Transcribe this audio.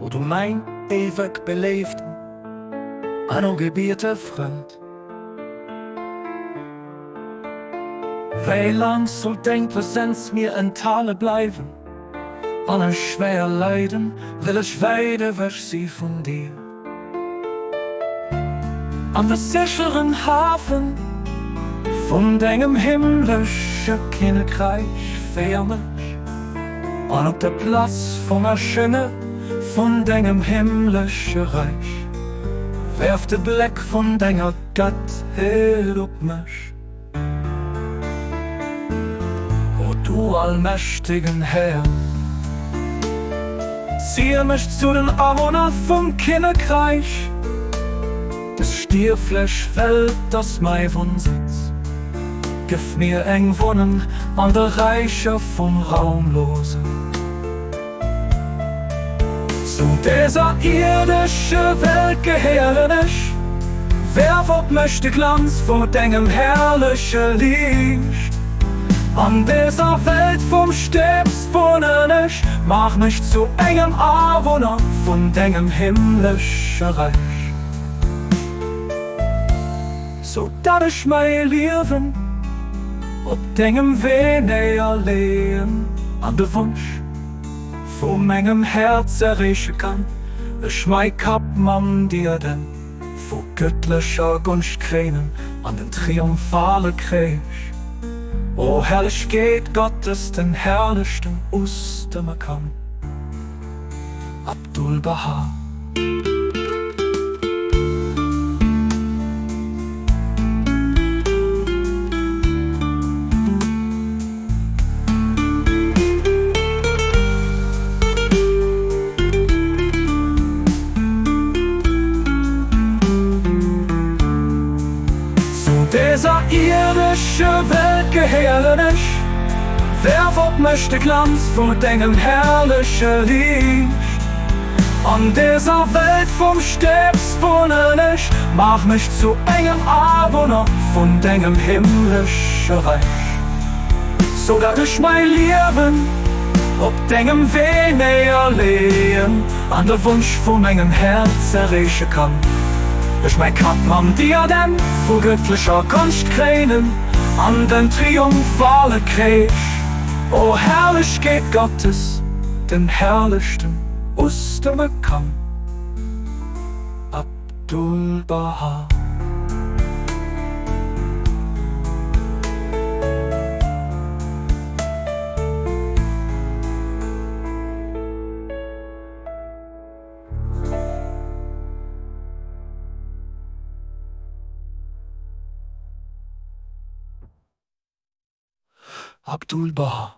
O du mäin éiweg beléiften an ugebiete Frënd. Wéi laang soll deng Presenz mir enthale bleiwen, an ech schwéier leiden, well ech wäit ewech si vun dir? An de sécheren Hafen vun dengem himmlesche Kinnekräich féier mech, an op der Plaz vum Erschénge vun dengem himmlesche Räich werf de Bléck vun denger Gottheet op mech. O du allmächtegen Här, ziel mech zu den Awunner vum Kinnekräich. Dës stierflech Welt ass mäi Wunnsëtz, gëff mir eng Wunneng an de Räicher vum Raumlosen. Zu dëser ierdesche Welt gehéieren ech, werf op mech de Glanz vu dengem herrleche Liicht. An dëser Welt vum Stëbs wunnen ech, maach mech zu engem Awunner vun dengem himmlesche Räich, sou dat ech mäi Liewen op dengem Wee néierleeën an de Wonsch vu mengem Häerz erreeche kann, ech mäi Kapp mam Diadem vu gëttlecher Gonscht kréinen an den triumphale Kreesch, O Herrlechkeet Gottes, den herrlechten Ustëmme kann. Abdu'l-Bahá. Zu dëser ierdesche Welt gehéieren ech, Werf op mech de Glanz vu dengem herrleche Liicht. An dëser Welt vum Stëbs wunnen ech, Maach mech zu engem Awunner vun dengem himmlesche Räich, Sou dat ech mäi Liewen op dengem Wee néierleeën an de Wonsch vu mengem Häerz erreeche kann. Ech mäi Kapp mam Diadem vu gëttlecher Konscht kréinen an den triumphale Kreesch, O Herrlechkeet Gottes, den Herrlechten ustëmme kann. Abdu'l-Bahá. Abdu'l-Bahá.